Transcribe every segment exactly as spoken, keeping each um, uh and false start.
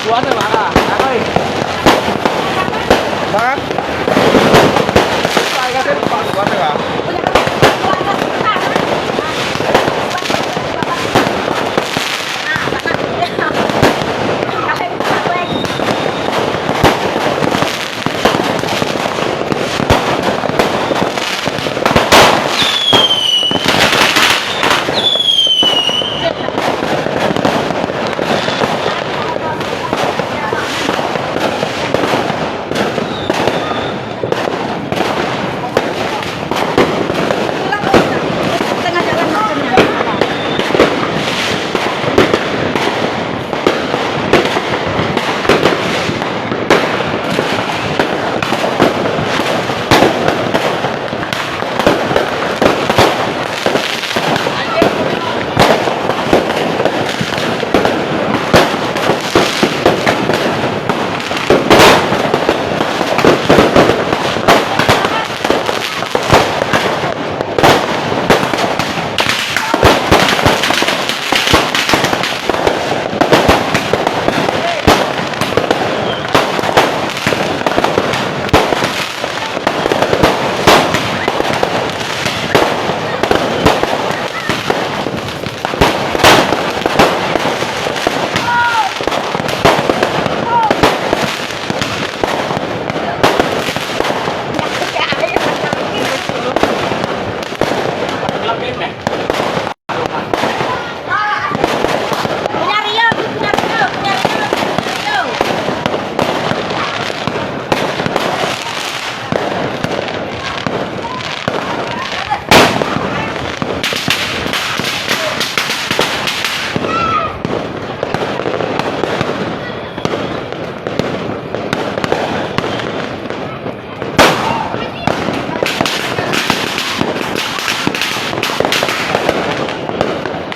Kuat na, Bang, ah. Ako, eh. Bang, ah. Ay, kasi, kuat na, Bang.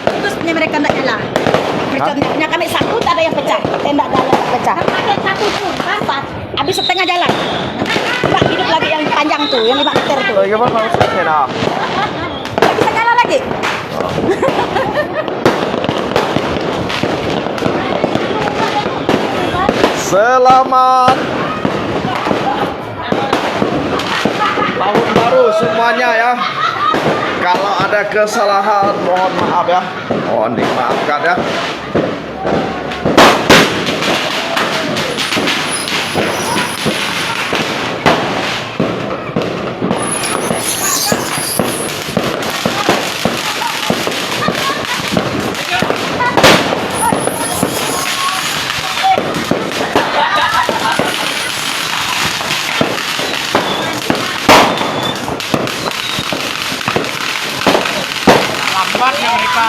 Putus ni mereka ndak jalan. Mereka ndak punya kami satu, tak ada yang pecah. Tenda dah yang pecah. Ada satu pun, kan? Empat. Habis setengah jalan. Ndak hidup lagi yang panjang tu, yang lima meter tu. Oh, iya, Bang, harus kena. Tak bisa jalan lagi. Selamat tahun baru semuanya ya. Kalau ada kesalahan, mohon maaf ya. Mohon dimaafkan ya. Lambat ya mereka.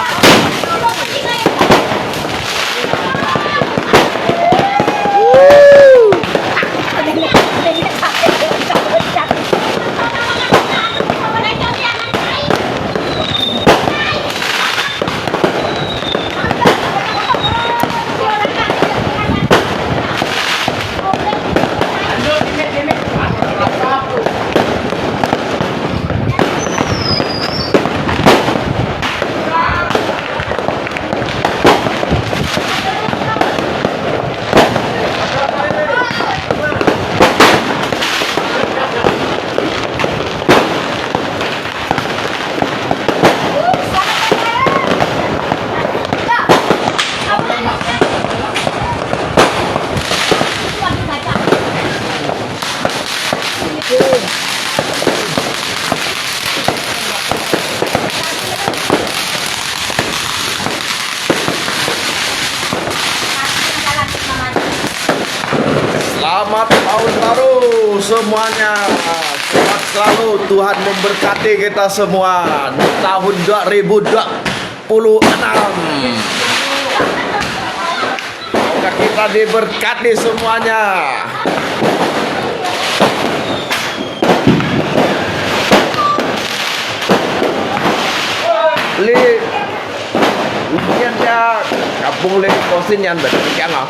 Selamat tahun baru semuanya. Sehat selalu. Tuhan memberkati kita semua. Tahun dua ribu dua puluh enam. Semoga kita diberkati semuanya. Li, 今天的 kampung Li Kosin yang berkembang.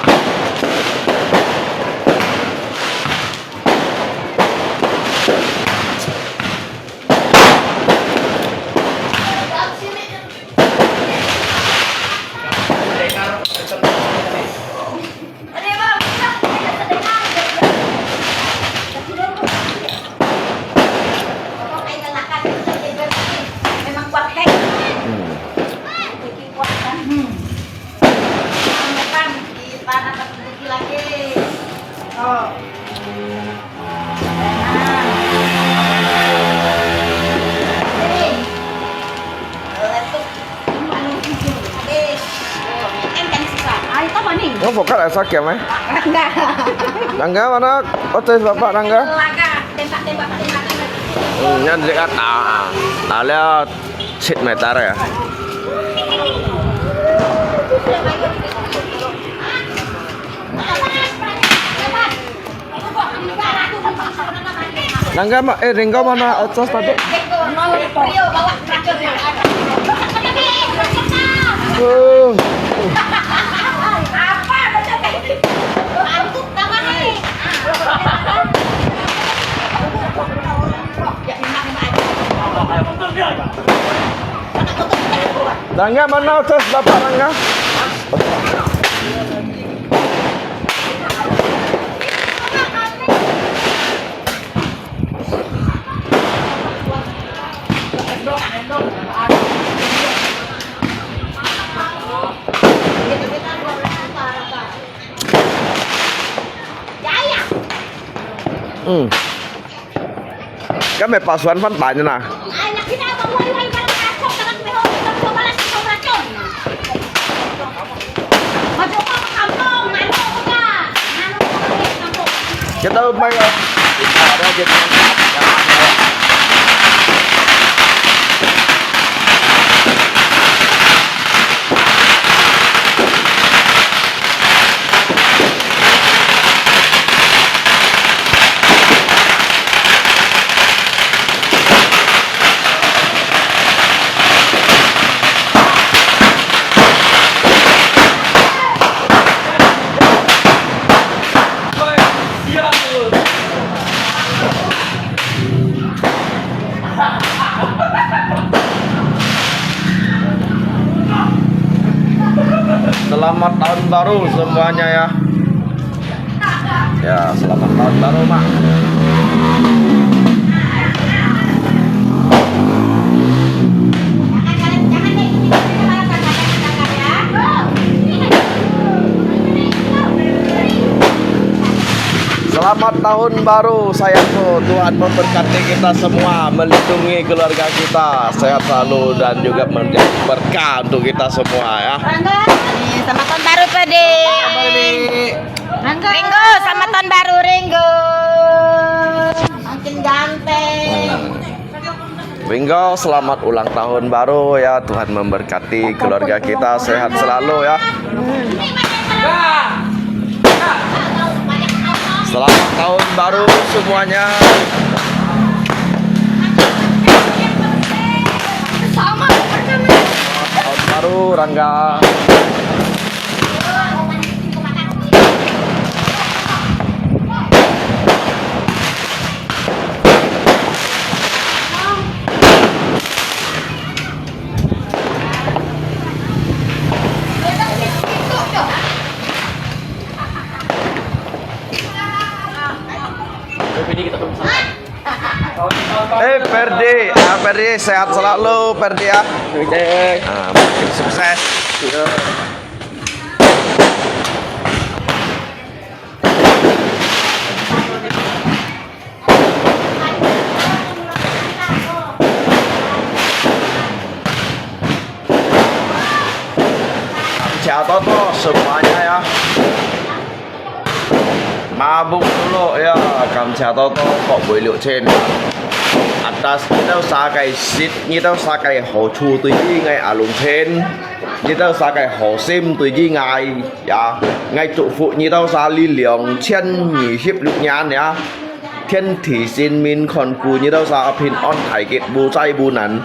Bukan asal kiam eh? Langgar. Langgar mana? Oces bapak langgar? Langgar. Tembak, tembak, tembak, tembak. Hmm, yan dekat ah. Ada cheat meter ya. Langgar ma-, eh, Ringgau mana? Oces tadi? Oh. Langgar mana, Oces? Bapak langgar. Hmm. Kan mè pasuan fan tanya na. Kita mai ka. Selamat tahun baru semuanya ya. Ya, selamat tahun baru, Mak. Selamat tahun baru, sayangku. Tuhan memberkati kita semua, melindungi keluarga kita, sehat selalu dan juga menjadi berkah untuk kita semua ya. Selamat tahun baru, Pede. Ringo, selamat tahun baru, Ringo. Makin ganteng. Ringo, selamat ulang tahun baru ya. Tuhan memberkati keluarga kita, sehat selalu ya. Selamat tahun baru semuanya. Selamat tahun baru, Rangga. Eh, Ferdi, ah, Ferdi, sehat selalu, Ferdi ya. Oke. Ah, makin sukses. Siapa tuh semuanya ya? Mabuk dulu ya, kamsia toto kok bui liu chen. Atas 你兜儕个食，你兜儕个好處對於𠊎阿龍chen，你兜儕个好心對於𠊎呀，𠊎祝福你兜儕這兩千二十六年呀，天地神明看顧你兜儕平安大吉，無災無難。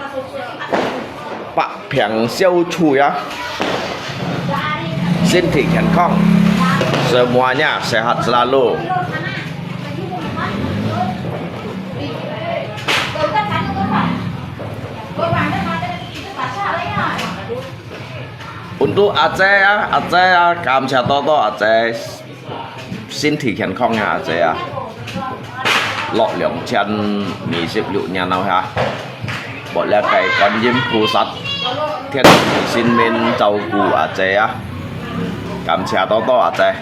百病消除呀，身體健康，semuanya sehat selalu。Untuk阿姐啊，阿姐啊，感謝多多阿姐。 身體健康啊，阿姐啊！樂兩千二十六年了哈，無這个觀音菩薩、天地神明照顧阿姐啊，感謝多多阿姐。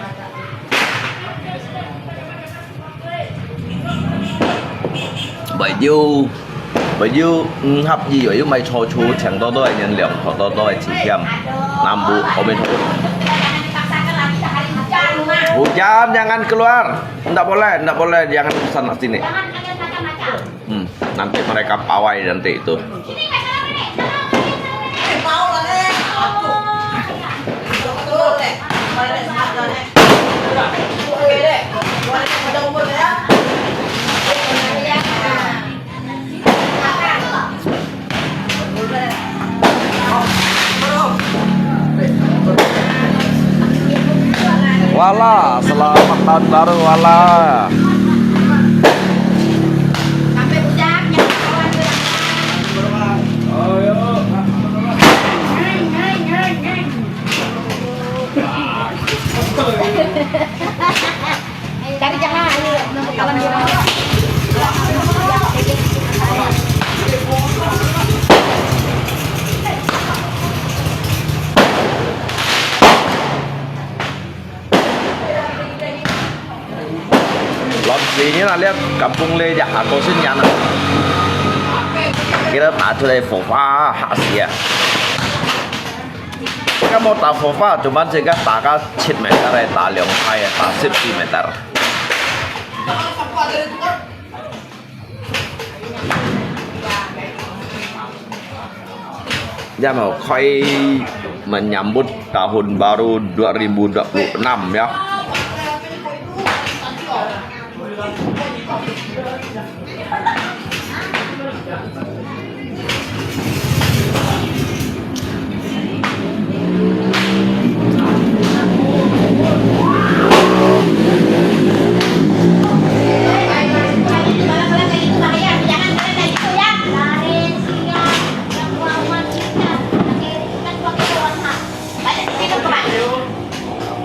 還有，還有，嗯，合意，還有買錯處，請多多个原諒，多多个體貼。南無阿彌陀佛。Hujan, jangan keluar. Ndak boleh, ndak boleh, jangan pesan kat sini. Hmm, nanti mereka pawai nanti itu. Wala, selamat tahun baru, Wala. Cari jalan, ayo. Lom sini lah, lihat kampung le ya, aku sini anak. Kita tak ada fofa, hasil. Kamu tak fofa, cuman sehingga tak kat 七 meter, tak 兩排，tak 十四 meter。Ya mau koi menyambut tahun baru dua ribu dua puluh enam ya.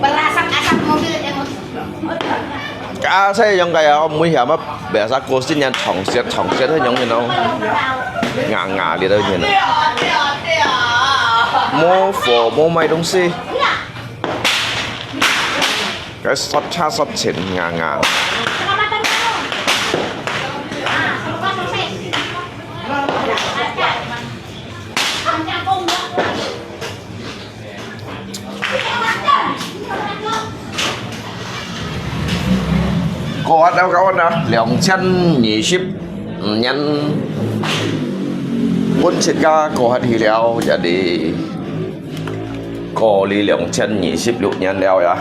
Berasap-asap mobil. Ka saya yang kaya om mui hiam ap, biasa kosin yang chongset, chongset yang you know. Ngà ngà li đó you know. Mô phở, mô mai đông si. Cái sốt cha sốt chín ngà ngà. Có hết đâu các bạn à, 兩千二十年 quân Sịt Ga có hết thì 了 jadi có đi 兩千二十六年 了 ya.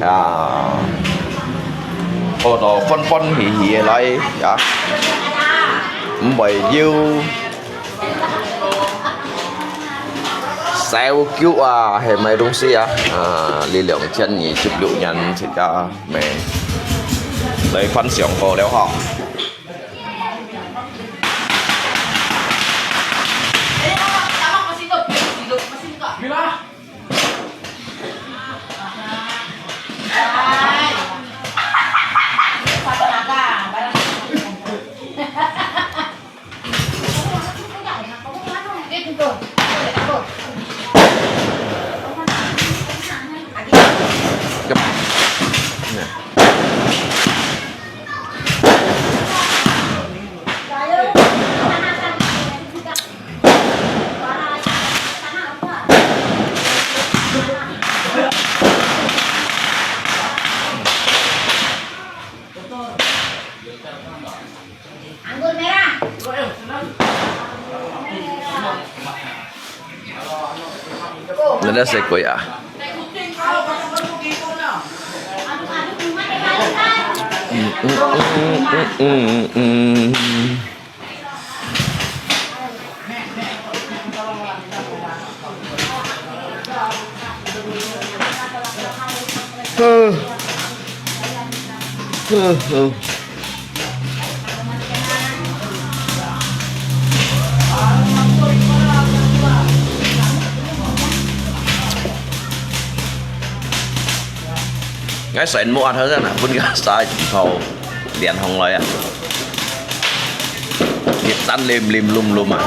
Ya. Có đó phân phân hì hì lại ya. Không phải yêu Sao kiu à, hay mai đông si à. À, đi 兩千二十六年自家咩。來分享過了哈。Anggur merah. Nada sekoy ah. Ngai suen mo at hơ na, pun ka sa thâu lian hong loi ah. Hiệp sẵn lim lim lum lum ah.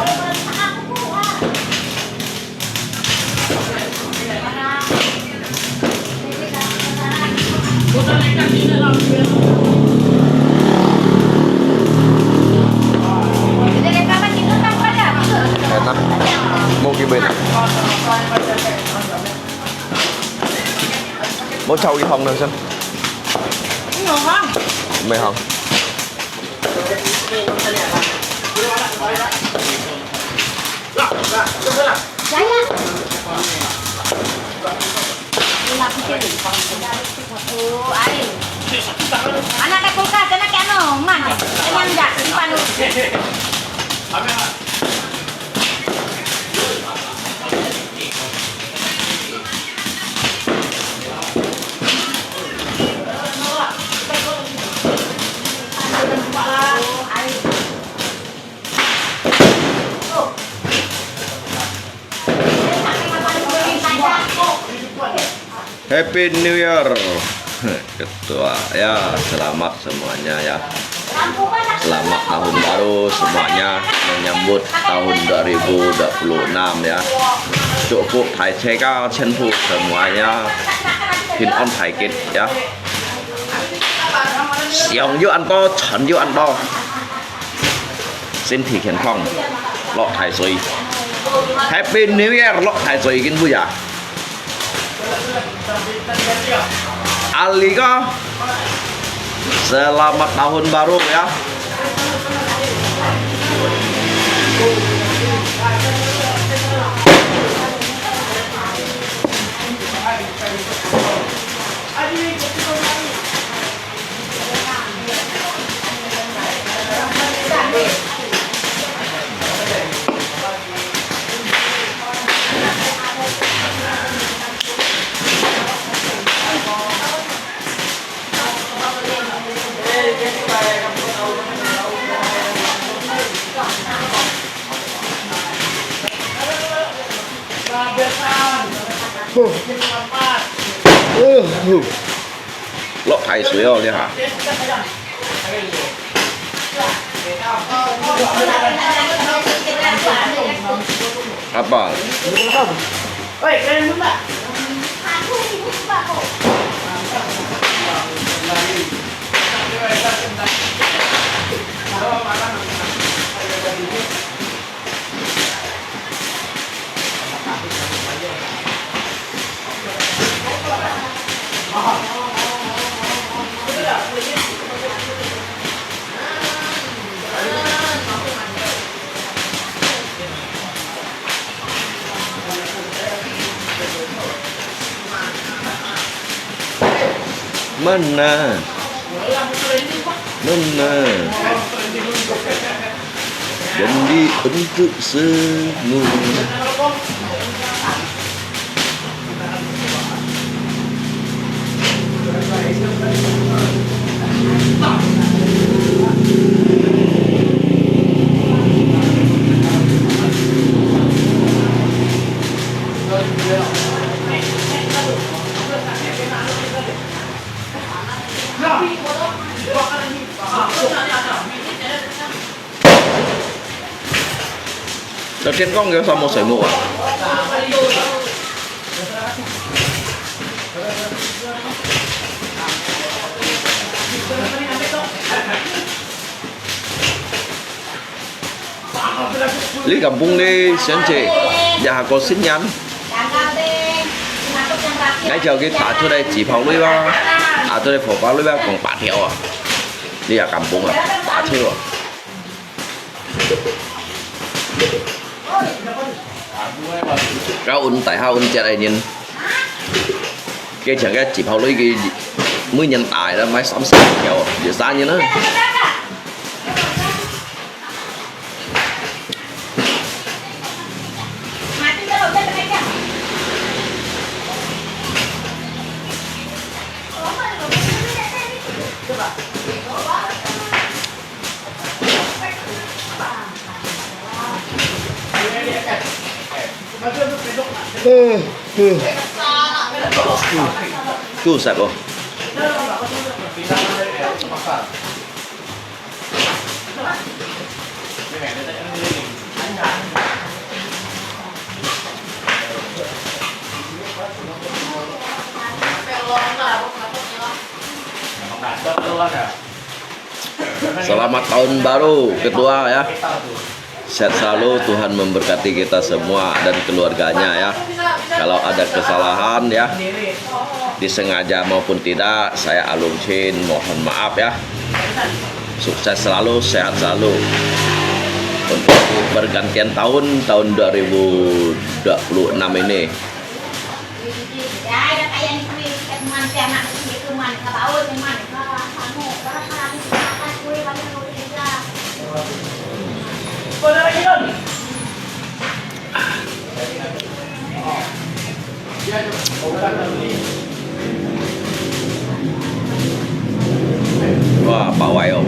Enak. Mau gimana? Mau 跳一行呢，先。没有行。没行。来呀。 Oh, ay. Anak ka kulkas, anak ka ano, man. Kanyang da, simpan. Happy New Year. Ketua ya, selamat semuanya ya. Selamat tahun baru semuanya, menyambut tahun dua ribu dua puluh enam ya. Chúc phúc 大家全部 semuanya 平安大吉 ya. 想要恁多，賺要恁多。 身體健康，落大水。Happy New Year，落大水已經會啊。阿里哥，selamat tahun baru ya。落大水哦，這下。阿爸。 Mana? Mana? Janji untuk semua. Đầu tiên con kêu sao một sỏi mù à? Li kampung li sân che, ya ko sin yan. Ngai chau ki ta chu dai chi phao lui ba, ta chu dai phao ba lui ba kong pa thiao a. Li ya kampung a, ta chu a. Ka un tai ha un chat ai nin. Ke chang ke chi phao lui ki, mui nyan tai la mai sam sa thiao, ye sa nin a. Chu sap o. Selamat tahun baru, ketua ya. Sehat selalu, Tuhan memberkati kita semua dan keluarganya ya. Kalau ada kesalahan ya, disengaja maupun tidak, saya Alung Chin mohon maaf ya. Sukses selalu, sehat selalu. Untuk pergantian tahun, tahun dua ribu dua puluh enam ini. Wah, pawai oh.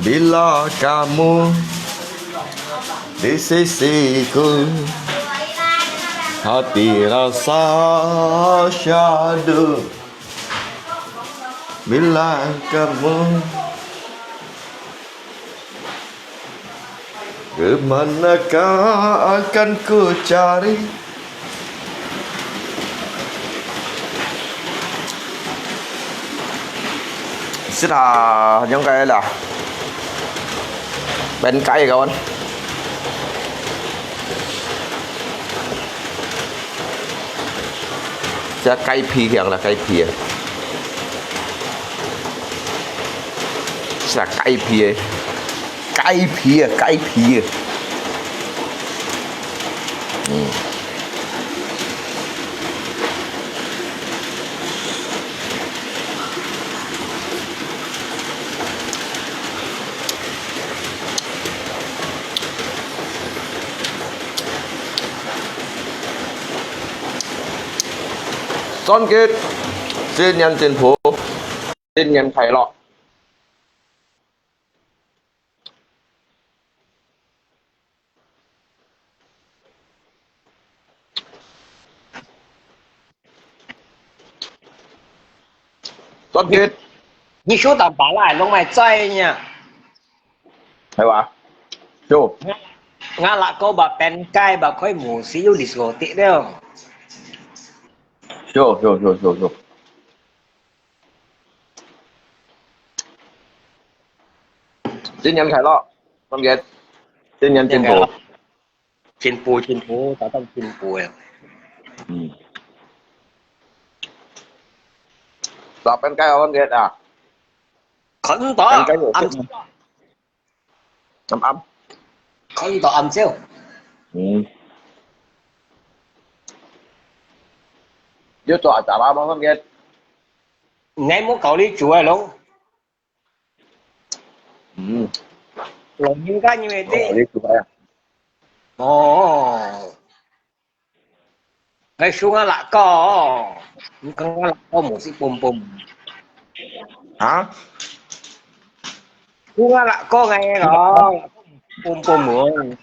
Bila kamu di sisiku, hati rasa syahdu. Bila kamu, ke manakah akan ku cari? 食下，仰个啦？變雞个。食雞皮个啦，雞皮个。食雞皮个，雞皮个，雞皮个。嗯。 Son Kiat, 新年进步，新年快乐。 Son Kiat，你收到巴拉，弄来在呢？系哇？收。我，我那个把边界把开模式又历史我跌了。收，收，收，收，收。 新年快乐，Son Kiat，新年进步。进步，进步，大家进步个。嗯。十分钟，Son Kiat啊。看到，分钟有暗，暗暗。看到暗照。嗯。有做阿爸阿妈，Son Kiat。你冇搞你做个咯。 嗯。老人家因为哦，这，你做咩啊？哦，哎，说我辣椒哦，你讲我辣椒冇食蹦蹦。啊？说我辣椒个咯，蹦蹦哦。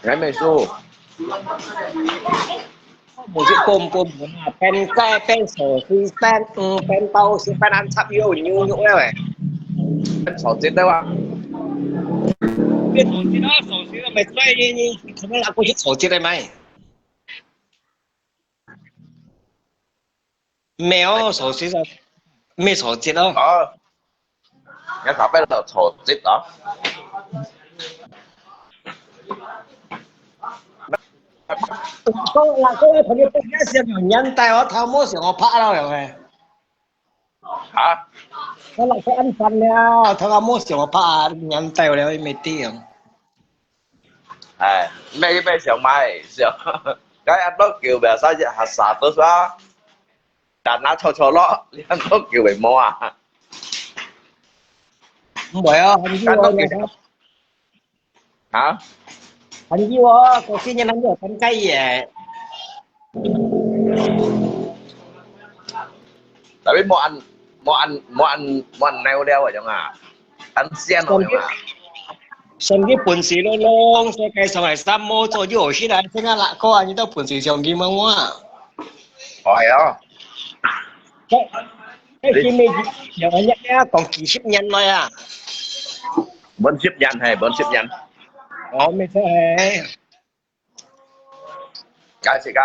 来，美术。毋係公公婆啊，變雞、變壽司、變，嗯，變到係變安插又有牛肉了誒。變炒鸡的話，變壽司啦，壽司都未出來，你，你，佢們拿過去炒雞的賣。 沒有壽司啊，沒壽司咯。哦，你要打敗了壽司啊？講，老哥，同你講，這是用年代哦，頭毛想我拍了了誒。啊？我老哥恁煩了，頭毛想我拍，年代了，沒定。哎，沒沒想買，想，該阿多久沒啥子，還啥都是啊。 但那錯錯咯，你還講叫佢摸啊？毋會啊，還有哦，但都叫啊？還有哦，過幾年還有分解耶。Tapi無恁無恁無恁無恁孬了啊，種啊，恁鮮哦，種啊。 上去本事咯咯，世界上係三毛左右，現在現在哪個啊？你到本事上去麼麼啊？哦，係哦。該該今日有人家講幾十年來啊。滿十年係，滿十年。哦，沒錯係。 該時間，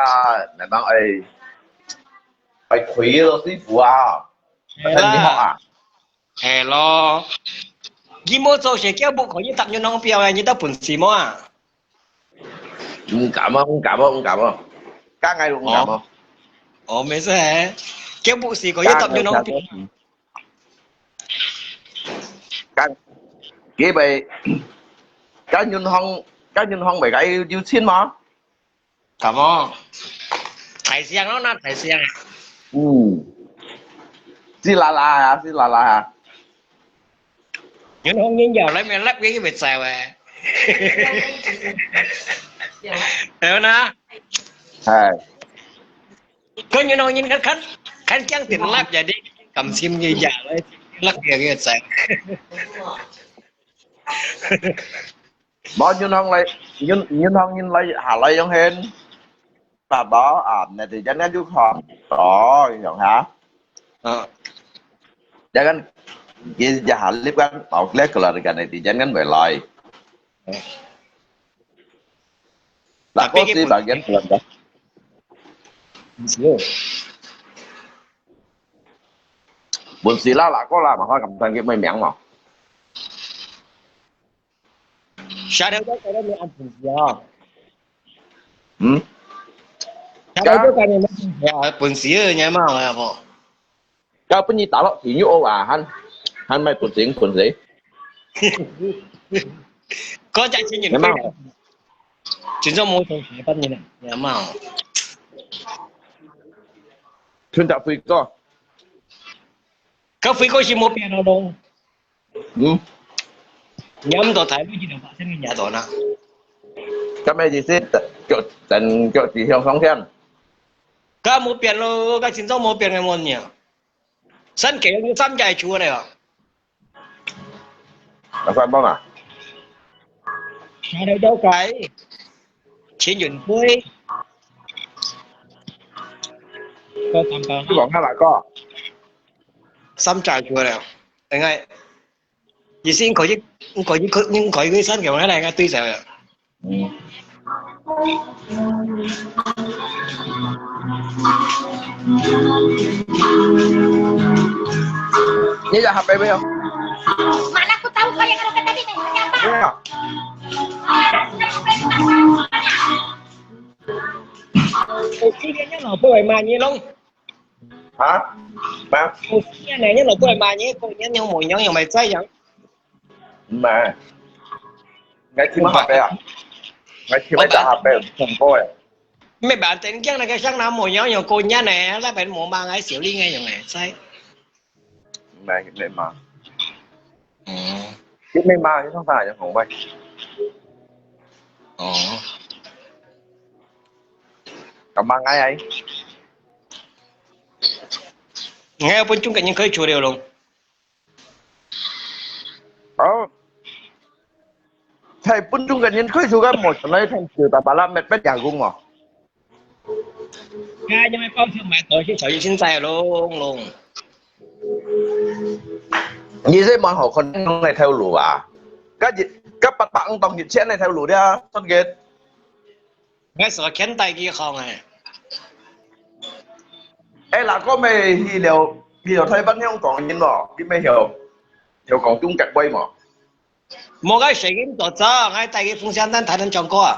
你講愛愛開个師傅啊，係啦。你學啊？係咯。你無做事，腳步可以踏入啷表啊？你到本事無啊？毋敢啊，毋敢啊，毋敢啊，該𠊎都毋敢啊。哦，沒事誒，腳步是可以踏入啷表。該，該會，該銀行，該銀行會該有錢嗎？ 敢哦？大聲咯，那大聲。嗯。是啦啦啊，是啦啦啊。銀行人搖來，沒落去，佢會走誒。對不啦？哎。跟銀行人看，看，看這樣點落下去，感情就搖來，落下去走。 無銀行來，銀銀行人來下來用現，tak tahu啊，nanti jangan juga，哦，用哈。嗯。Jangan，佢一下入間，哦，來過來个，nanti jangan會來。嗯。Lah，tapi佢本，bagian belanja。本事啦，哪個啦，嘛看咁樣佢咩名嘛。 Shadow都覺得你恁本事哦。嗯？Shadow都覺得你恁本事啊，本事啊，你嘛有啊無？該分你打落地獄啊，還還賣本事本事。嗰隻錢你嘛有。真正無錢還分你呢，你嘛有。存隻飛哥。該飛哥是無變咯咯。 嗯。你毋到台灣去就發生个嘢到啦。咁咩意思？腳，等腳趾向上天。該無變咯，該真正無變个問題啊。三個人有三個厝个哦。那算麼啊？下來了解，錢銀飛，個感覺。你講下哪個？三隻厝了，應該。 意思應該，應該，應該，應該佢三個人來个對手呀。嗯。你dah habis belum? Mana aku tahu kau yang ada tadi ni? Siapa? Belum. 我今天要老婆买你咯。 啊？咩？過年呢，你老婆買嘢，過年有無樣，有無在樣？毋係，𠊎尋下背啊，𠊎尋下背，上過誒。咩辦？等驚那個香南無樣，有過年呢，那邊無嘛，𠊎小弟个用誒，在。毋係，毋係嘛。嗯。佢毋係嘛，佢通常係紅位。哦。 Kamang ai ai. Ngai pun chung ka nyin khơi chùa đều luôn. Ơ. Thầy pun chung ka nyin khơi chùa ka một trong này thầy chùa ta bala met met ya gung mo. Ka nyong ai pau chùa mai to si chao yi sin zai luôn luôn. Nyi se man ho kon nong lai thao lu a. Ka yi, ka pat bak tong yi chen lai thao lu dia, son get. Ngai sua khen tai ki khong ai. Ê, là có mày hi liều, hi liều Thái Văn không còn nhìn mò, cái mày hiểu, hiểu còn chung cặp quay mò. Một cái sợi game tổ chức, ngay tại cái phun xanh tan thái tan trong co à.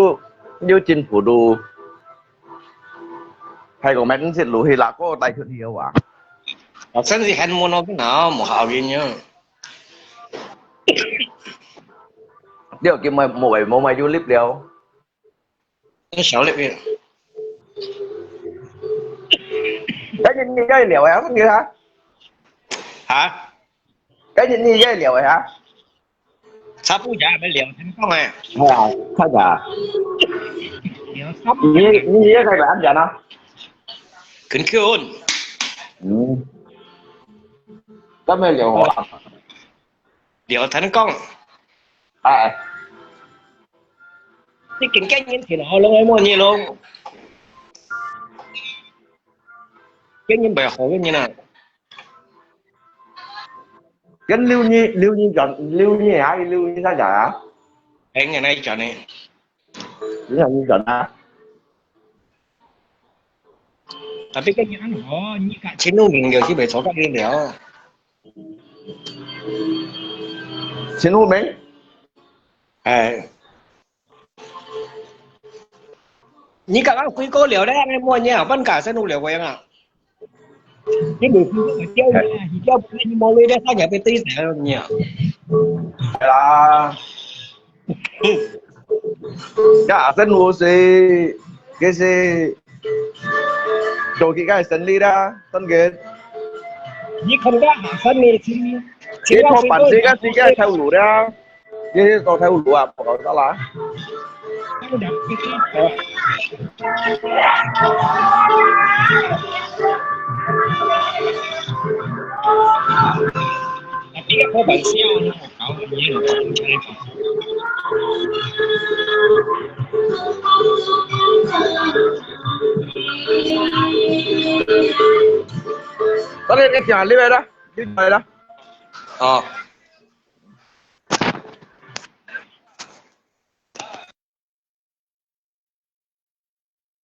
又，又進步到，還講買五十路去啦，過帶出去个話。哦，真係很無腦个腦，無效應呀。你又叫買，無買，無買就立了。 你少粒个。該日你該聊个啊，你啊？哈？該日你該聊个啊？差不多也要聊天讲个。哎呀，看啊。聊差不多。你，你也开始安讲啊？跟Q。嗯。咱们聊啊。聊天讲。哎。 你跟今年天好，攏愛問你咯。今年袂好个人啊。跟六月，六月轉，六月啊，六月三日啊？哎，你哪一轉呢？你哪一轉啊？Tapi kan yang ano, ni kat Chin Hu Meng yo si bai so kat ni liao. Chin Hu Meng? Ai. Ni kat ang kui ko liao le, ang mo nya, ban ka Chin Hu liao ko yang a. Ni bu kui ko liao nya, ni liao bu ni mo le de sa nya pe tei sa nya. Lah. Ya, Chin Hu si, ke si, do ki kai sen li da, sen ke. 你看个下山呢，请你，请我做个时间，时间跳舞的啊，这些都跳舞啊，不搞笑啦。Tapi ako ba siya, ano, ako, ano, ano, ano. 个个行，你来啦，你来啦。哦，